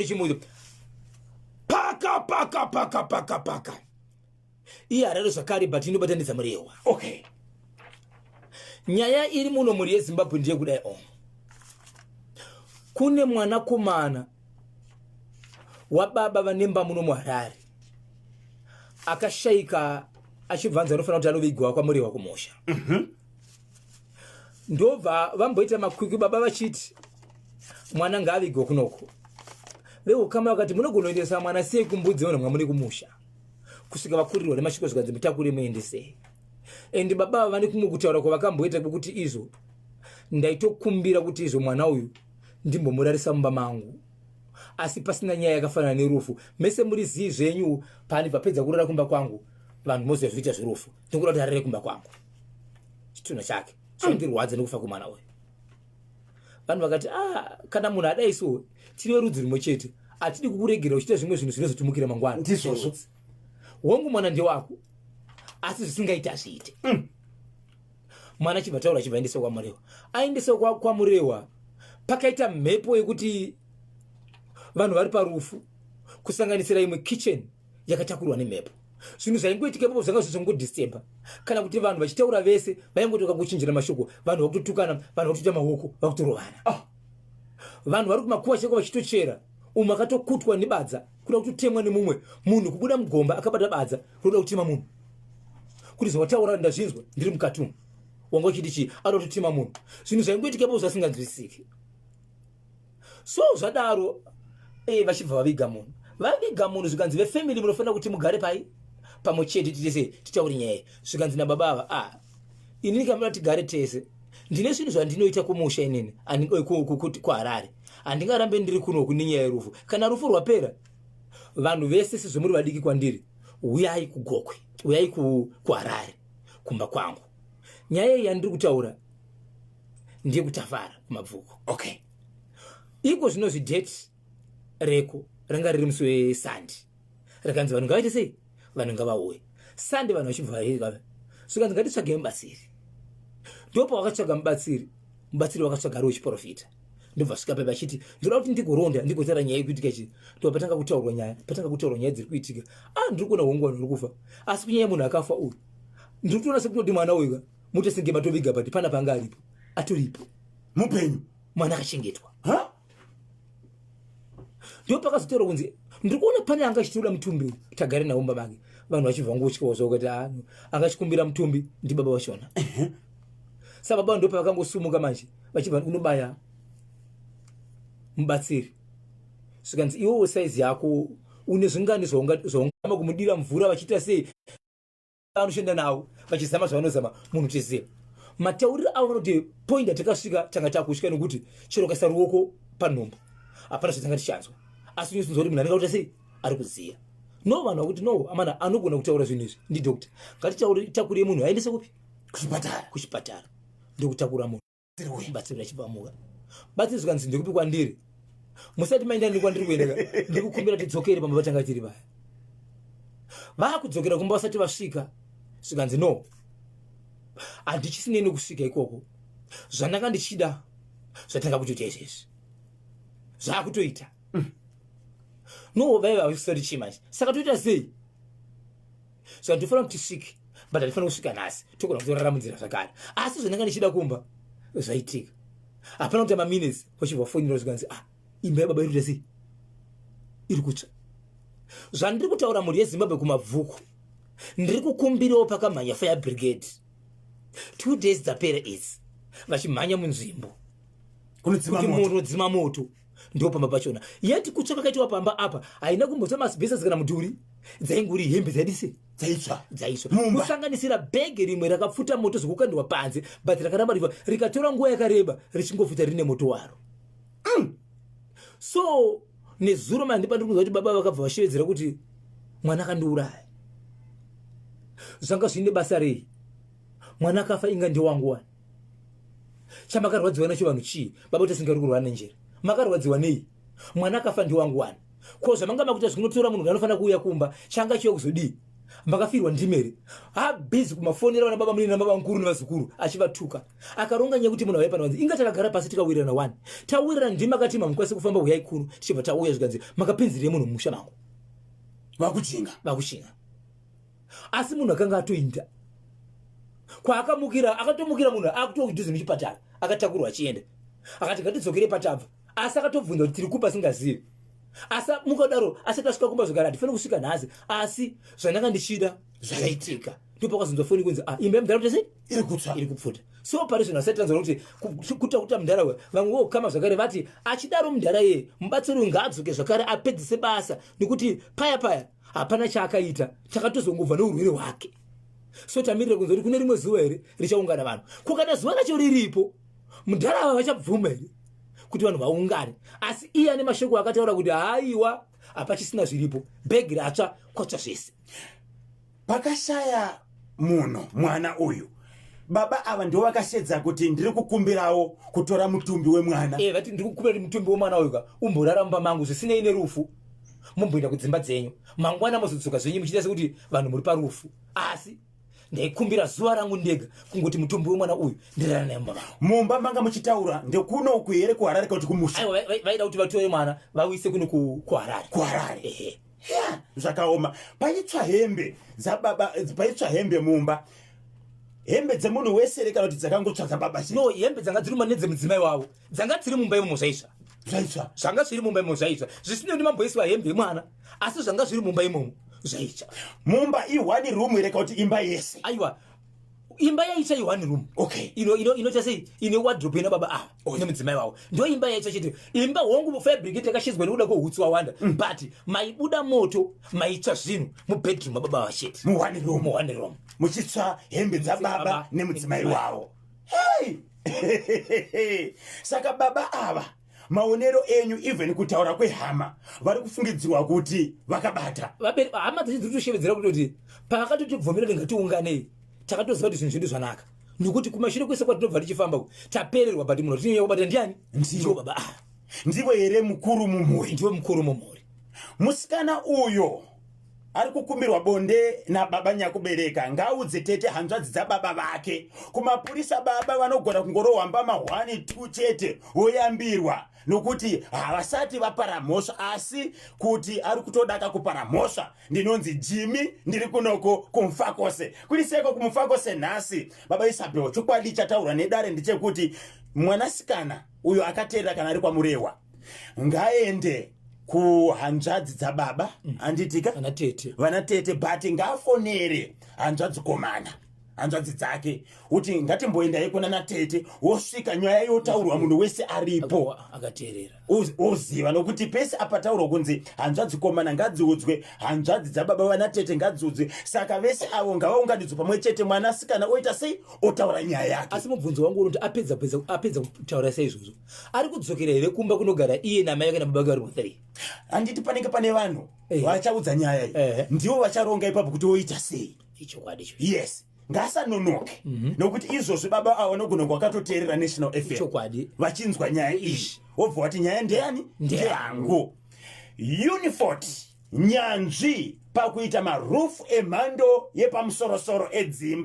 Chimuti paka paka paka paka paka iye Harare zvakare, but inobatanidza Murewa. Nyaya iri muno, mhuri yeZimbabwe, ndeyekudai o kune mwanakomana wababa vanemba muno muHarare akashayika, achibvanza anofanira kuti anovigwa kwaMurewa kumusha. Ndobva vamboita makwikwi, baba vachiti mwana ngaavigwe kunoko. Veukama vakati munogona kuendesa mwana sei kumbudzi vanhu mwamune kumusha, kusvika vakurirwa nemashoko, zvikanzi mutakure muendesei. And baba ava vane kumwe kutaura kwavakamboita kwekuti izvo ndaitokumbira kuti izvo mwana uyu ndimbomurarisa mumba mangu, asi pasina nyaya yakafanana nerufu. Mese muri zii zvenyu, paanibva pedza kurara kumba kwangu, vanhu moziva zvoita zverufu, ndingoda kuti arare kumba kwangu, chitunha chake zvandirwadza nekufa kwemwana uyu. Vanhu vakati, ah, kana munhu adai so, tiri verudzi rumwe chete, hatidi kukuregera uchiita zvimwe zvinhu zvinozotimukira mangwana. Ndizvozvo. Hongu, mwana ndewako, asi zvisingaiti hazviite. Mwana achibva taura, achibva aendeswa kwaMurewa. Aendeswa kwaMurewa, pakaita mhepo yekuti vanhu vari parufu, kusanganisira imwe kitchen yakatakurwa nemhepo. Zvinhu zvaingoitika ipapo zvanga zvichongodisturba, kana kuti vanhu vachitaura vese vaingotoka kuchinjira mashoko, vanhu vakutotukana, vanhu vakutoita maoko, vakutorovana. Vanhu vari kumakuva cheko vachitochera, umwe akatokutwa nebadza kuda kutotemwa nemumwe munhu, kubuda mugomba akabata badza kuda kutema munhu, kuti zvawataura ndazvinzwa ndiri mukati umu, wanga uchiti chii? Ada kutotema munhu. Zvinhu zvaingoitika ipapo zvasinganzwisisiki. So zvadaro, vachibva vaviga munhu. Vaviga munhu, zvikanzi vefamily munofanira kuti mugare pai pamwe chete, titese titaure nyaya. Zvikanzi nababa ava, ah, inini kamira tigare tese, ndine zvinhu zvandinoita kumusha inini kuHarare, handingarambe ndiri kunoku nenyaya yerufu. Kana rufu rwapera, vanhu vese sezvo muri vadiki kwandiri, uyai kuGokwe, uyai kuHarare kumba kwangu. Nyaya iyi yandiri kutaura ndeyekutafara kuMabvuku. Iko zvinozvi date reko ranga riri musi weSunday, rikanzi vanhu ngavaite sei, vanhu ngavauye Sunday. Vanhu vachibva vaika, zvikanzi ngatitsvage mubatsiri. Ndopa wakatsvaga mubatsiri. Mubatsiri wakatsvaga ari wechiprofita, ndobva svika pai vachiti ndoda kuti ndigoronda, ndigotaura nyaya yekuitika chi. Ndo patanga kutaurwa nyaya, patanga kutaurwa nyaya dziri kuitika. Ah, ndiri kuona hongu vanhu vari kufa, asi kunyanya munhu akafa uyu ndiri kutoona sekutoti mwana uyu ka muite senge matoviga, but pana panga aripo, atoripo. Mupenyu. Mwana akachengetwa. Ha. Ndo pakazotaura kunzi ndiri kuona pane anga achitoda mutumbi uyu, tagare nawo mumba make. Vanhu vachibva ngotyawo zvavo kuti ah, angachikumbira mutumbi ndibaba vachona. Sa baba ndo pavakangosumuka manje, vachibva unobaya mubatsiri, zvikanzi iwewo saizi yako une zvingani zvaungama kumudira mvura, vachiita sei, anoshanda navo vachizama zvavanozama munhu tiziva. Matauriro avo vanoti point atakasvika tanga takusvika nekuti chero ukaisa ruoko panhumbu hapana zvatanga tichanzwa, asi unozinzwa kuti munhu anenge akuita sei, ari kuziya. No, vanhu vakuti no, amana anogona kutaura zvinhu izvi ndidoctor, ngatitakurei munhu aendese kupi? Kuchipatara. Kuchipatara. Ndokutakura munhu, batsiri achipamuka. Batsiri zvikanzi ndikupi kwandiri, musati maenda ndi kwandiri kuenda, ndikukumbira tidzokere pamba patanga tiri paya. Vakudzokera kumba, vasati vasvika, zvikanzi no, handichisinei nekusvika ikoko, zvandanga ndichida zvatanga kutoita izvezvi zvaakutoita. No, vaiva vasati chii manje, saka toita sei? Saka tofanira kuti tisvike, but hatifanira kusvika nhasi, togona kutorara munzira zvakare. Asi zvandanga ndichida kumba zvaitika. Hapana kuita maminutes, vachibva fonera, zvikanzi, ah, imba yababa iri kuita sei, iri kutsva. Zvandiri kutaura, mhuri yeZimbabwe, kuMabvuku ndiri kukumbirawo pakamhanya fire brigade 2 days dzapera idzi, vachimhanya munzvimbo kunodzima kuti moto. Munhu dzima moto ndo pamba pachona yeti kutsva kwakaitiwa pamba apa haina kumbotsva maasbestos kana mudhuri, dzainguri hembe dzaidise dzaitsva. Dzaiswa Mumba. Kusanganisira bhege rimwe rakapfuta moto zvekukandirwa panze, but rakaramba riva, rikatora nguva yakareba richingopfuta rine moto waro. So nezuro mandipa ndiri kunzwa kuti baba vakabva vashevedzera kuti mwana akandiuraya. Zvanga zvine basa rei? Mwana akafa, inga ndewangu wani. Chamakarwadziwa nacho vanhu chii? Baba kuti asingari kurwara nenjere, makarwadziwa nei? Mwana akafa, ndewangu wani. Ko zvamanga makuita zvinotora munhu anofanira kuuya kumba, changa chiya kuzodii? Makafirwa ndimi here? Habhizi kumafonera vana baba munini nababa mukuru nevazukuru achivatuka. Akaronga nyaya kuti munhu auya pano vanzi inga takagara pasi tikawirirana wani. Tawirirana ndimi akati mamukwanise kufamba huyai kuno tichibva tauya zvikanzi makapinzirei munhu mumusha mangu. Vakuchinga. Vakuchinga. Asi munhu akanga atoinda kwaakamukira akatomukira munhu akutodhuze nechipatara akatakurwa achienda akati ngatidzokere patabva asi akatobvunza kuti tiri kupa asingazivi asi mukadaro asati asvika kumba zvekare hatifaniri kusvika nhasi asi zvandanga ndichida zvaitika ndopakazonzwa foni kunzi ah, imba yemudhara kuti sei iri kutsva iri kupfuta so pari zvino asati tanzwa kuti kuta kuta mudhara uya vamwe vokama zvakare vati achidaro mudhara iye mubatsiri uyu ngaadzoke zvakare apedzise basa nekuti paya paya hapana chaakaita takatozongobva neurwere hwake so tamirira kunzwa kuti kune rimwe zuva here richaungana vanhu ko kana zuva racho riripo mudhara ava vachabvuma here kuti vanhu vaungane asi iye ane mashoko akataura kuti haiwa hapachisina zviripo bhegi ratsva kwatsva zvese Pakashaya munhu mwana uyu baba ava ndivo vakashedza kuti ndiri kukumbirawo kutora mutumbi wemwana. Eh, vati ndiri kukumbira kuti mutumbi wemwana uyu ka umborara mumba mangu zvisinei nerufu mumboenda kudzimba dzenyu mangwana mozodzoka zvenyu muchiita sekuti vanhu muri parufu asi ndaikumbira zuva rangu ndega kungoti mutumbi wemwana uyu ndirara naye mumba mangu. Mumba manga muchitaura ndekuno uku here kuHarare kana kuti kumusha? Aiwa, vaida kuti vatore mwana vauise kuno kuHarare. KuHarare. Ehe. Yeah, zvakaoma paitsva hembe dzababa paitsva hembe mumba hembe dzemunhu wese here kana kuti dzakangotsva dzababa chete no hembe dzanga dziri mumba nedzemudzimai wavo dzanga dziri mumba imomo zvaitsva zvaitsva zvanga zviri mumba imomo zvaitsva zvisinei kuti mamboiswa hembe yemwana asi zvanga zviri mumba imomo zvaitsva mumba i-one room here kana kuti imba yese aiwa imba yaitsva i-one room okay ino ino inoita sei ine wardrobe ina baba ava oh, nemudzimai wavo ndo imba yaitsva chete imba hongu fire brigade yakashedzwa nekuda kwehutsi wawanda mm. but maibuda moto maitsva zvinhu mubedroom mababa ava chete muone room muone room muchitsva hembe dzababa nemudzimai wavo hey! saka baba ava maonero enyu even kutaura kwehama vari kufungidzirwa kuti vakabata hama dzacho dziri kutoshevedzera kutoti pavakatotibvumira kuti ngatiunganei takatoziva kuti zvinhu zvedu zvanaka nekuti kumashure kwese kwatinobva tichifamba tapererwa but munhu tinonyanya kubata ndiani ndivo baba ah. ndivo here mukuru mumhuri ndivo mukuru mumhuri musikana uyo ari kukumbirwa bonde nababa nyakubereka ngaaudze tete hanzvadzi dzababa vake kumapurisa baba vanogona kungorohwa mbama 1 2 chete voyambirwa nokuti havasati vapara mhosva asi kuti ari kutodaka kupara mhosva ndinonzi jimi ndiri kunoko kumufakose kuri seko kumufakose nhasi baba isabel chokwadi chataurwa nedare ndechekuti mwanasikana uyo akateerera kana ari kwamurehwa ngaende kuhanzvadzi dzababa mm. handitika vana tete vana tete but ngaafonere hanzvadzi komana hanzvadzi dzake kuti ngatimboendai kuna natete wosvika nyaya yotaurwa munhu wese aripo akateerera woziva nokuti pese apataurwa kunzi hanzvadzi komana ngadziudzwe hanzvadzi dzababa vanatete ngadziudzwe saka vese avo ngavaunganidzwe pamwe chete mwanasikana oita sei otaura nyaya yake asi mubvunzo wangu unoti apedza apedza kutaura saizvozvo ari kudzokera here kumba kunogara iye namai vake nababa vake vari 3 handiti panenge pane vanhu eh. vachaudza nyaya iyi eh. ndivo vacharonga ipapo kuti woita sei ichokwadi yes ngaasanonoke mm -hmm. nokuti izvozvi baba avo vanogona kunge vakatoteerera national fm chokwadi vachinzwa nyaya iyi wobva wati nyaya ndeyani ndeyangu unifort nyanzvi pakuita marufu emhando yepamusorosoro edzimba.